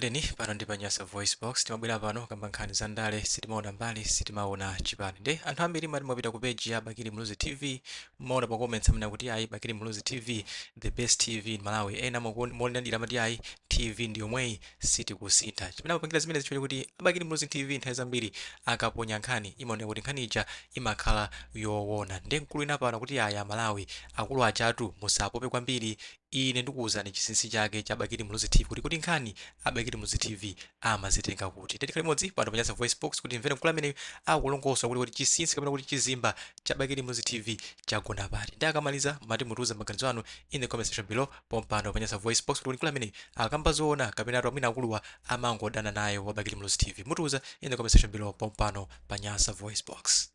Leni pano ndi pa Nyasa Voice Box. Timabwera pano kamba nkhani za ndale, sitimaona mbali, sitimaona chipani. Nde anthu ambiri mati mwapita ku page ya Bakili Muluzi TV, mmaona pa comments amene akuti ayi, Bakili Muluzi TV the best TV in Malawi. Ena molinadira amati ayi, TV ndi yomweyi, sitikusintha. Chimene amapangira zimene zichifukwa kuti Bakili Muluzi TV nthawi zambiri akaponya nkhani, imaoneka kuti nkhani ija imakhala yoona. Nde mkulu ina pano kuti ayi, Amalawi, akulu ajatu musapope kwambiri. Ine ndikuwuzani chinsinsi chake cha Bakili Muluzi TV, kuti nkhani a Bakili Muluzi TV amazitenga kuti. Tikhale limodzi pano pa Nyasa Voice Box kuti timvere mkulu ameneyu akulongosola kuti chinsinsi kapena kuti chizimba cha Bakili Muluzi TV chagona pati. Ndi akamaliza, mati mutiuze maganizo anu in the comment section below pompano pa Nyasa Voice Box kuti mkulu ameneyu akamba zoona kapena atu amwina akuluwa amangodana naye wa Bakili Muluzi TV. Mutiuza in the comment section below pompano pa Nyasa Voice Box.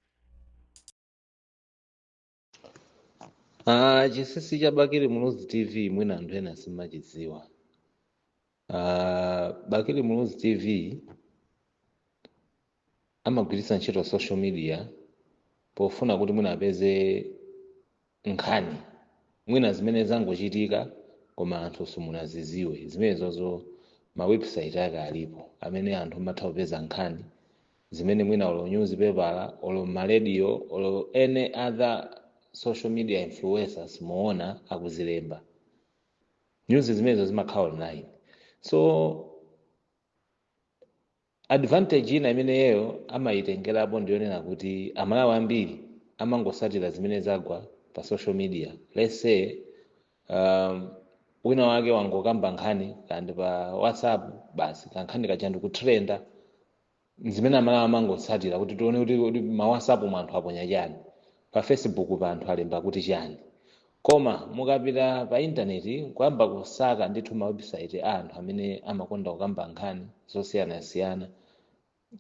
Ah, chinsinsi cha Bakili Muluzi TV mwina anthu ena simachidziwa. Ah, Bakili Muluzi TV amagwiritsa ntchito social media pofuna kuti mwina apeze nkhani mwina zimene zangochitika koma anthu simunaziziwe. Zimenezozo ma website ake alipo amene anthu amatha kupeza nkhani zimene mwina olo newspaper, olo ma radio, olo any other social media influencers muona akuzilemba. News zimenezo zimakhala online. So advantage ina imeneyo amayitengerapo ndiyonena kuti Amalawi ambiri amangosatira zimene zagwa pa social media. Let's say wina wake wangokamba nkhani kandi pa WhatsApp, basi, kankhani kaja ndikutrenda. Zimene Amalawi amangotsatira kuti tione kuti ma WhatsApp mu anthu aponya chani, pa Facebook pa anthu alemba kuti chani. Koma mukapita pa intaneti kuyamba kusaka ndithu ma website a anthu amene amakonda kukamba nkhani zosiyanasiyana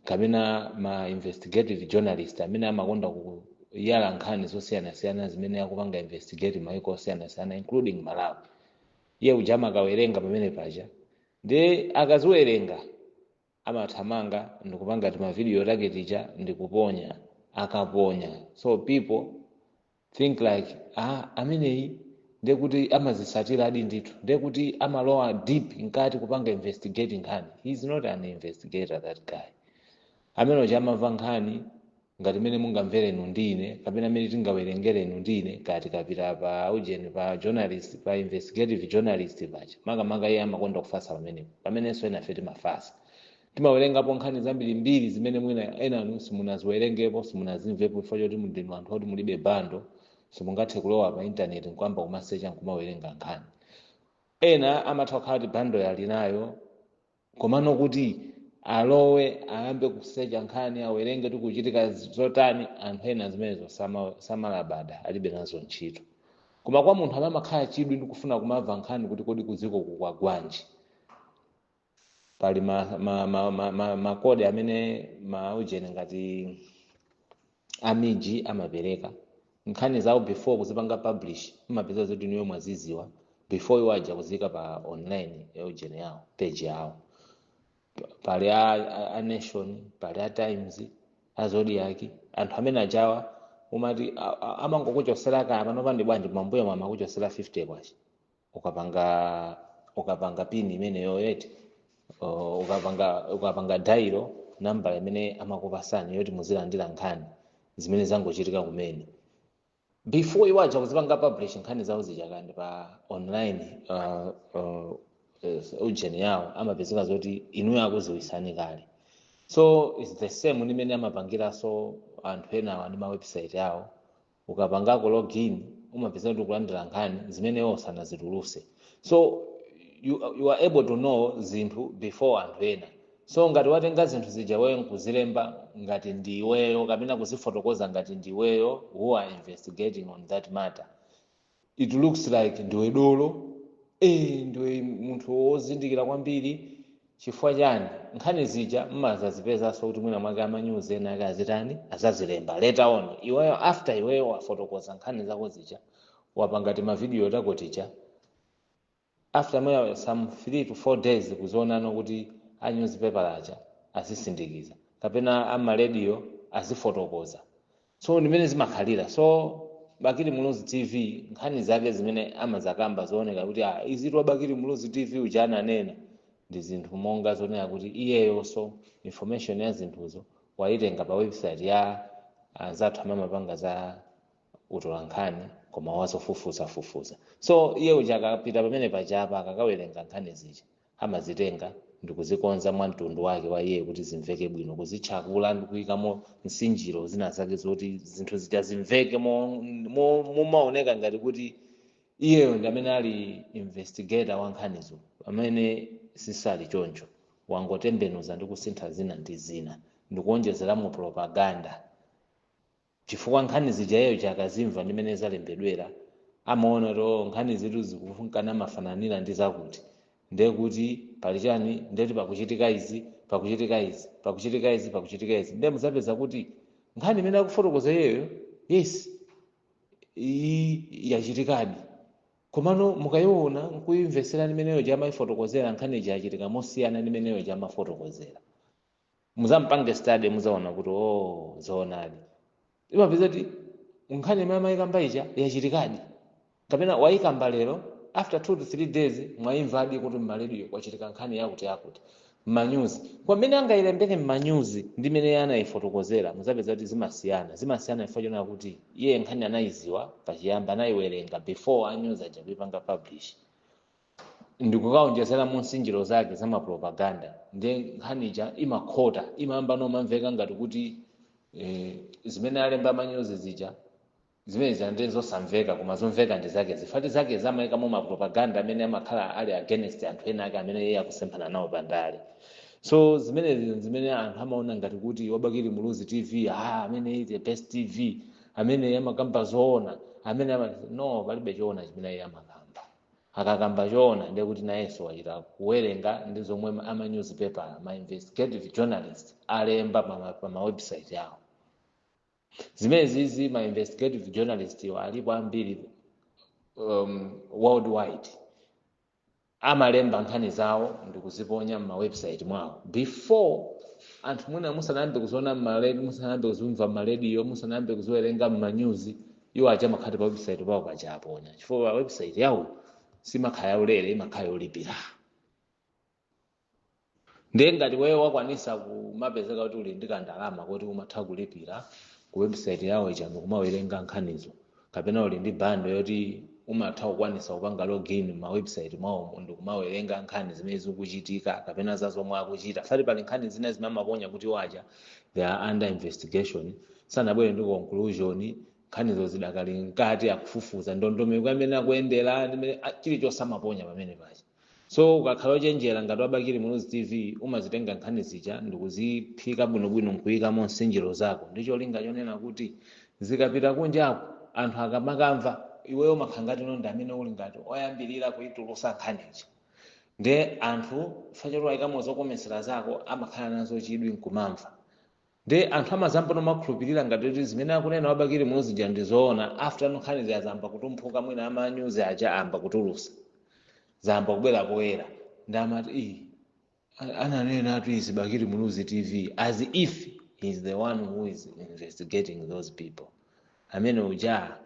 kapena ma investigative journalist amene amakonda kuyala nkhani zosiyanasiyana zimene akupanga investigate maiko osiyanasiyana, including Malawi, iye uja amakawerenga pamene paja. Ndi akaziwerenga amathamanga ndikupanga timavidiyo take tija ndikuponya. Akaponya, so people think like, ah, ameneyi ndekuti amazisatira adi ndithu, ndekuti amalowa deep nkati kupanga investigate nkhani. He is not an investigator, that guy. Amene uja amamva nkhani ngati mene mungamvere inu ndine kapena mene tingawerengere inu ndine kati kapita pa ujeni, pa journalist, pa investigative journalist paja. Makamaka iye amakonda kufasa pamenepo, pamenenso ena ife timafasa, timawerengapo nkhani zambirimbiri zimene mwina enanu simunaziwerengepo, simunazimvepo, chifukwa choti ndinu anthu oti mulibe bundle, simungathe kulowa pa intaneti nkwamba kumasecha nkumawerenga nkhani. Ena amatha kukhala kuti bundle yali nayo, komano kuti alowe ayambe kusecha nkhani, awerenge kuti kuchitika zotani, anthu ena zimenezo samalabada, alibe nazo ntchito. Koma kwa munthu amene amakhala chidwi ndi kufuna kumamva nkhani kuti kodi kudziko kukwagwanji, pali ma code amene maujeni ngati a MIJ amapereka nkhani zawo before kuzipanga publish. Umapeza zoti niwe mwaziziwa before iwo aja kuzika pa online ya ujeni yawo, page yawo. Pali a Nation, pali a Times, a Zodiak. Anthu amene ajawa umati amangokuchosera kaya panopa ndi bwanji, mambuyo mwa amakuchosera 50 kwacha ukapanga pin imeneyo yeti, ukapanga dial nambala imene amakupasani yoti muzilandira nkhani zimene zangochitika kumene before iwo aja kuzipanga publish nkhani zawo zija kandi pa online ujeni yawo, amapezeka zoti inuyo akuziwisani kale. So it's the same ndimene amapangiranso anthu enawa ndi ma website yawo. Ukapangako login, umapeza kuti ukulandira nkhani zimene iwo sanazituluse. So you are able to know zinthu before anthu ena. So ngati watenga zinthu zija weyo nkuzilemba ngati ndiweyo kapena kuzifotokoza ngati ndiweyo who are investigating on that matter, it looks like ndiwe dolo, ndiwe munthu wozindikira kwambiri. Chifukwa chani? Nkhani zija mmazazipezanso kuti mwina mwake amanyuzi ena ake azitani, azazilemba later on iweyo, after iweyo wafotokoza nkhani zako zija, wapanga timavidiyo tako tija. After mwina some 3 to 4 days, kuzionano kuti a newspaper aja azisindikiza kapena ama radio azifotokoza. So ndimene zimakhalira. So Bakili Muluzi TV nkhani zake zimene amazakamba zooneka kuti ah, izitu Bakili Muluzi TV uja ananena. Ndi zinthu monga zonena kuti iyeyonso information ya zinthuzo wayitenga pa website ya anzathu amamapanga za utolankhani koma wazofufuzafufuza. So iye uja akapita pamene pachapa, akakawerenga nkhani zija, amazitenga ndikuzikonza mwa mtundu wake wa iye kuti zimveke bwino, kuzitchakula ndikuyikamo nsinjiro zina zake zoti zinthu zija zimveke mumaoneka ngati kuti iyeyo ndi amene ali investigator wa nkhanizo, amene sisali choncho. Wangotembenuza ndi kusintha zina ndi zina ndikuonjezeramo propaganda, chifukwa nkhani zija iyeyo chakazimva ndimene zalembedwera, amaona kuti, "Oh, nkhani zitu zikufunkana mafananira ndi zakuti, ndiye kuti pali chani, ndeti pakuchitika izi, pakuchitika izi, pakuchitika izi, pakuchitika izi." Ndiye muzapeza kuti nkhani imene akufotokoza iyeyo, yes, iyi yachitikadi, komano mukayiona nkuyimvesera imeneyo chamayifotokozera, nkhani ija yachitika mosiyana ndi imeneyo chamafotokozera. Muzampange study, muzaona kuti, oh, zoonadi, imapeza kuti nkhani imene amayikamba ija yachitikadi, kapena wayikamba lero, after 2 to 3 days mwayimvadi kuti mmarediyo kwachitika nkhani yakuti yakuti, mmanyuzi kwamene angayilembere mmanyuzi ndi imene anayifotokozera, muzapeza kuti zimasiyana. Zimasiyana chifukwa chonena kuti iye nkhani anayiziwa pachiyambi, anayiwerenga before anyuzi aja kuipanga publish, ndikukaonjezera mu nsinjiro zake za mapropaganda. Ndiye nkhani ija imakhota, imayamba nomamveka ngati kuti zimene alemba manyuzi zija, zimene zija ndi zosamveka, koma zomveka ndi zake zifati zake zamayikamo mapropaganda amene amakhala ali against anthu ena ake amene iye akusemphana nawo pandale. So zimenezi zimene anthu amaona ngati kuti Wabakili Muluzi TV, ah, amene is the best TV, amene amakamba zoona, amene no, palibe choona chimene iye amakamba. Akakamba choona, ndiye kuti nayenso wachita kuwerenga ndi zomwe ama newspaper, ma investigative journalist alemba pa ma website yawo. Zimene zizi ma investigative journalist iwo alipo ambiri worldwide, amalemba nkhani zawo ndikuziponya m'ma website mwawo before anthu mwina musanayambe kuziona m'maredi, musanayambe kuzimva m'marediyo, musanayambe kuziwerenga m'manyuzi. Iwo aja amakhala pa website pawo paja aponya, chifukwa pa website yawo simakhala yaulere, imakhala yolipira. Ndiye ngati wewe wakwanisa kumapezeka kuti uli ndi kandalama kuti umatha kulipira ku website yawo ija ndikumawerenga nkhanizo, kapena uli ndi bundle yoti umatha kukwanisa kupanga login ma website mwawo ndikumawerenga nkhani zimene zikuchitika kapena za zomwe akuchita, fati pali nkhani zina zimene amaponya kuti waja they are under investigation, sanabwere ndi conclusion, nkhanizo zidakali mkati, akufufuza ndondomeko amene akuyendera, chilichonse amaponya pamene paja. So ukakhala ochenjera ngati Wabakili Muluzi TV, umazitenga nkhani zija ndikuziphika bwinobwino nkuyikamo nsinjiro zako, ndi cholinga chonena kuti zikapita kunjaku, anthu akamakamva, iweyo umakhala ngati ndi amene uli ngati oyambirira kuyitulusa nkhanichi. Ndiye anthu fachoti wayikamo zokomesera zako, amakhala nazo chidwi nkumamva. Ndiye anthu amazamba nomakhulupirira ngati kuti zimene akunena Wabakili Muluzi ja ndizoona. After nkhani ziyazamba kutumphuka, mwina amanyuzi aja amba kutulusa, zamba kubwera poyera, ndamati, "Ii, ananena atu izi Bakili Muluzi TV," as if he is the one who is investigating those people. Amene uja,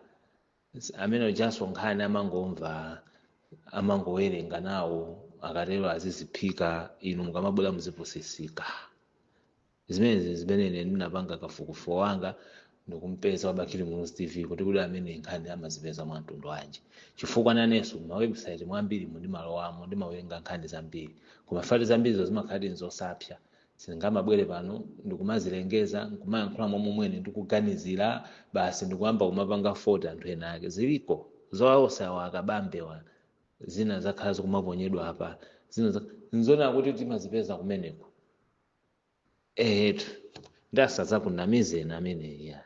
amene ujanso nkhani amangomva, amangowerenga nawo, akatero aziziphika. Inu mukamabwera muzipusisika. Zimenezi zimene ine ndinapanga kafukufuku wanga ndikumpeza Wabakili Muluzi TV kuti amene nkhani amazipeza mwa mtundu wanji, chifukwa nanenso ma website mwambiri mundimalowamo, ndimawerenga nkhani zambiri, koma fati zambirizo zimakhala nzosapsa, singamabwere pano ndikumazilengeza, nkumayankhula momwe mwene ndikuganizira basi, ndikuyamba kumapanga fault anthu ena ake. Ziliko zowaosawa akabambewa, zina zakhala zikumaponyedwa apa, zina nzona kuti timazipeza kumeneko. Ehetu, ndasazakunamizeni ameneyi ya.